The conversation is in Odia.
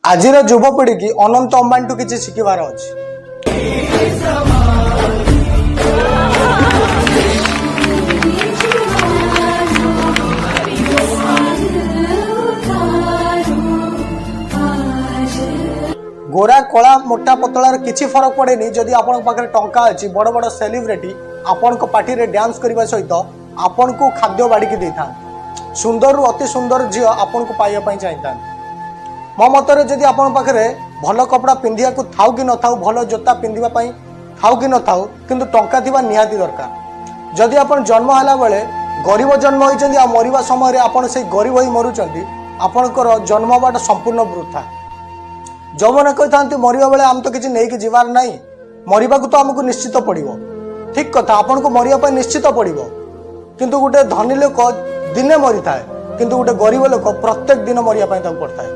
ଆଜିର ଯୁବପିଢ଼ିକି ଅନନ୍ତ ଅମ୍ବାନୀଠୁ କିଛି ଶିଖିବାର ଅଛି। ଗୋରା, କଳା, ମୋଟା, ପତଳାର କିଛି ଫରକ ପଡ଼େନି ଯଦି ଆପଣଙ୍କ ପାଖରେ ଟଙ୍କା ଅଛି। ବଡ଼ ବଡ଼ ସେଲିବ୍ରିଟି ଆପଣଙ୍କ ପାର୍ଟିରେ ଡ୍ୟାନ୍ସ କରିବା ସହିତ ଆପଣଙ୍କୁ ଖାଦ୍ୟ ବାଢ଼ିକି ଦେଇଥାନ୍ତି। ସୁନ୍ଦରରୁ ଅତି ସୁନ୍ଦର ଝିଅ ଆପଣଙ୍କୁ ପାଇବା ପାଇଁ ଚାହିଁଥାନ୍ତି। ମୋ ମତରେ ଯଦି ଆପଣଙ୍କ ପାଖରେ ଭଲ କପଡ଼ା ପିନ୍ଧିବାକୁ ଥାଉ କି ନଥାଉ, ଭଲ ଜୋତା ପିନ୍ଧିବା ପାଇଁ ଥାଉ କି ନଥାଉ, କିନ୍ତୁ ଟଙ୍କା ଥିବା ନିହାତି ଦରକାର। ଯଦି ଆପଣ ଜନ୍ମ ହେଲା ବେଳେ ଗରିବ ଜନ୍ମ ହୋଇଛନ୍ତି ଆଉ ମରିବା ସମୟରେ ଆପଣ ସେଇ ଗରିବ ହୋଇ ମରୁଛନ୍ତି, ଆପଣଙ୍କର ଜନ୍ମ ହେବାଟା ସମ୍ପୂର୍ଣ୍ଣ ବୃଥା। ଯେଉଁମାନେ କହିଥାନ୍ତି, ମରିବା ବେଳେ ଆମେ ତ କିଛି ନେଇକି ଯିବାର ନାହିଁ, ମରିବାକୁ ତ ଆମକୁ ନିଶ୍ଚିତ ପଡ଼ିବ। ଠିକ କଥା, ଆପଣଙ୍କୁ ମରିବା ପାଇଁ ନିଶ୍ଚିତ ପଡ଼ିବ। କିନ୍ତୁ ଗୋଟେ ଧନୀ ଲୋକ ଦିନେ ମରିଥାଏ, କିନ୍ତୁ ଗୋଟେ ଗରିବ ଲୋକ ପ୍ରତ୍ୟେକ ଦିନ ମରିବା ପାଇଁ ତାକୁ ପଡ଼ିଥାଏ।